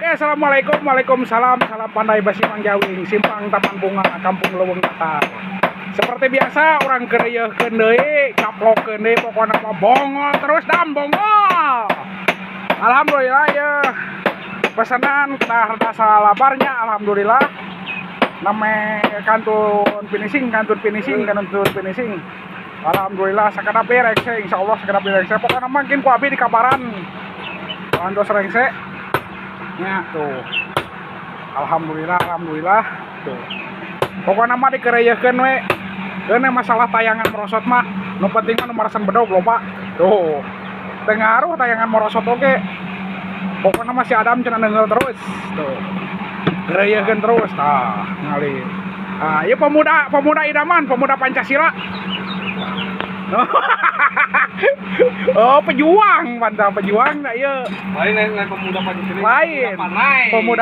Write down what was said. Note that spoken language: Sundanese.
Oke, assalamualaikum, waalaikumsalam, salam pandai basi Mang Jawing, simpang Taman Bunga, Kampung Leuweung Datar. Seperti biasa, urang keureuyeun deui, caplokeun deui, pokokna mah bongol terus dam bongol. Alhamdulillah ya, pesanan kedah rada salabarnya, alhamdulillah. Name kantun finishing, kantun finishing, kantun finishing. Alhamdulillah sakedap rengse, insyaallah sakedap rengse. Pokokna mah mungkin ku abi di kabaran. Antos rengse. Ya tuh. Alhamdulillah, alhamdulillah. Tuh. Pokoknya mah dikereyeukeun we. Keun masalah tayangan merosot mah, nu penting mah nu marasan bedog loba. Tuh. Teu ngaruh tayangan merosot oge. Pokoknya masih Adam cenah neunggeul terus. Tuh. Kereyeukeun terus tah ngali. Ah, ieu pemuda pemuda idaman, pemuda Pancasila. Oh, pejuang, mantap pejuang nah ieu. Lain, lain, lain pemuda Pancasila. Lain. Pemuda Panai. Pemuda